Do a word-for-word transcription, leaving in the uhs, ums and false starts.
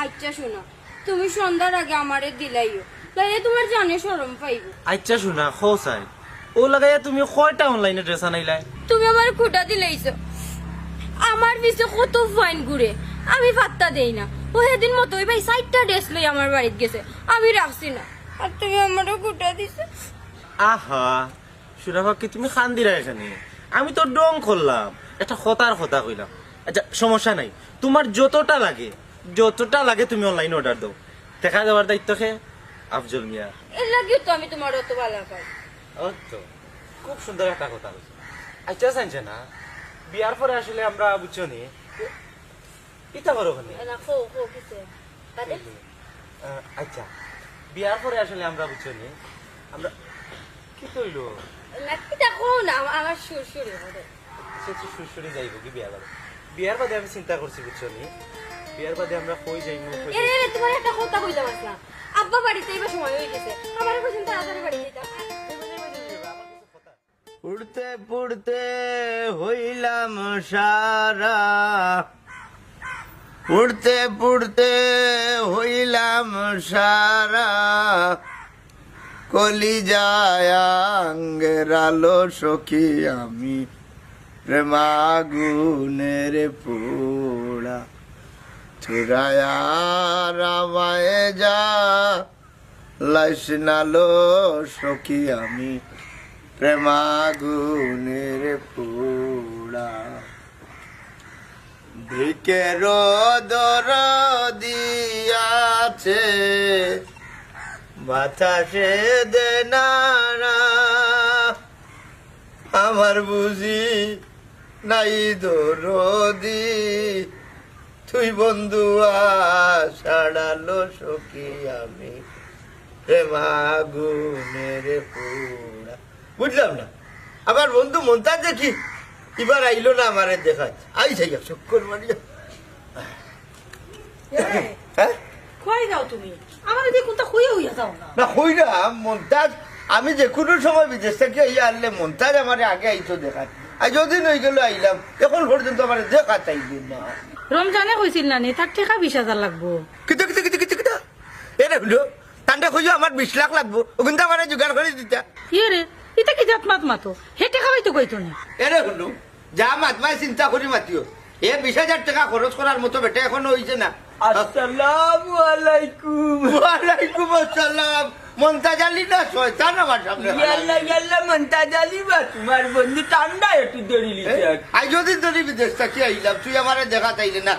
আচ্ছা সোনা, তুমি সন্ধ্যার আগে আমারে দিলাইও, তাইলে তুমার জানে শরম পাইবো। আচ্ছা সোনা, কও চাই, অউ লাগাইয়া তুমি কয়টা অনলাইনে ড্রেস আনাইলায়? তুমি আমারে খুটা দিলাইছো, আমার পিছে কত ফাইন ঘুরে, আমি পাত্তা দেই না। অউ হেদিন মতই ভাই চাইরটা ড্রেস লই আমার বাড়িত গেছে, আমি রাখছি না, আর তুমি আমারে খুটা দিছো। আহা, সুরা পাখি, তুমি কান্দিরায় কেনে? আমি তো ঢং করলাম, একটা কথার কথা কইলাম। আচ্ছা, সমস্যা নাই, তুমার যতটা লাগে, যতটা লাগে তুমি অনলাইনে অর্ডার দেও। টেকা দেওয়ার দায়িত্ব কে? আফজল মিয়া। এর লাগিও তো আমি তুমারে অত ভালা পাই। অউ তো, খুব সুন্দর একটা কথা কইছো। আচ্ছা, চাইনছে না, বিয়ার পরে আসলে আমরা, বুঝছো নি, ইতা করো কেনে? না, কও, কও, কিসে? বাদে? আহ, আচ্ছা, বিয়ার পরে আসলে আমরা, বুঝছো নি, আমরা, কি কইলো? না, কিতা কও না, আমা-, আমার সুরসুরি করে। সে তো সুরসুরি যাইবো কি বিয়ার বাদে? বিয়ার বাদে আমি চিন্তা করছি, বুঝছো নি, বিয়ার বাদে আমরা কই যাইমু, কই এরে, এরে, তুমারে একটা কথা কইতাম আছলাম। আব্বা বাড়িত আইবার সময় অই গেছে, আমারে কইছইন তাড়াতাড়ি বাড়িত যাইতাম। উড়তে পুড়তে হইলাম সারা, উড়তে পুড়তে হইলাম সারা, কলিজায় আঙ্গেরালো সখী আমি, প্রেমাগুনের পোড়া। চুরায়ার আমায় যা লাইস নালো সখী আমি, প্রেমাগুনের পোড়া। ভিকের দরদি আছে, বাতাসে দে নাড়া। আমার বুঝি নাই দরদি, তুই বন্ধু আছাড়ালো সখী আমি, প্রেমাগুনের পোড়া। বুঝলাম না, আমার বন্ধু মন্তাজ দেখি ইবার আইলো না আমারে দেখাত। আই যাই, চক্কর মারিয়া। এরে, হ্যাঁ? কই যাও তুমি? আমারে দেখি কুনতা কইয়া অইয়া যাও না। না, কইরাম, মন্তাজ, আমি যেকুনু সময় বিদেশ থাকি আইয়া হারলে মন্তাজ আমারে আগে আইতো দেখাত। আইজ অদিন অইগেলো আইলাম, অখন পর্যন্ত আমারে দেখাত আইলো না। রমজানে কইছিল না নি, তার টেকা বিশ হাজার লাগবো। কিতা, কিতা, কিতা, কিতা, কিতা? এরে হুনো, তানরে কইও আমার বিশ লাখ লাগবো, অগুইনতা আমারে জুগাড় করি দিতা। ইয়ে রে, ইতা কি জাত মাত মাতো? হে টেকা পাইতো কইতো নি। এরে হুনো, যা মাতবায় চিন্তা করি মাতিও। হে বিশ হাজার টেকা খরচ করার মতো বেটা অখনো অইছে না। আসসালামু আলাইকুম। ওয়ালাইকুম আসসালাম। মন্তাজ আলী না শয়তান আমার সামনে? ইয়াল্লা, ইয়াল্লা, মন্তাজ আলী বা তুমার বন্ধু ঠান্ডা একটু ধরি লিছে। আইজ অদিন ধরি বিদেশ থাকি আইলাম, তুই আমারে দেখাত আইলে না।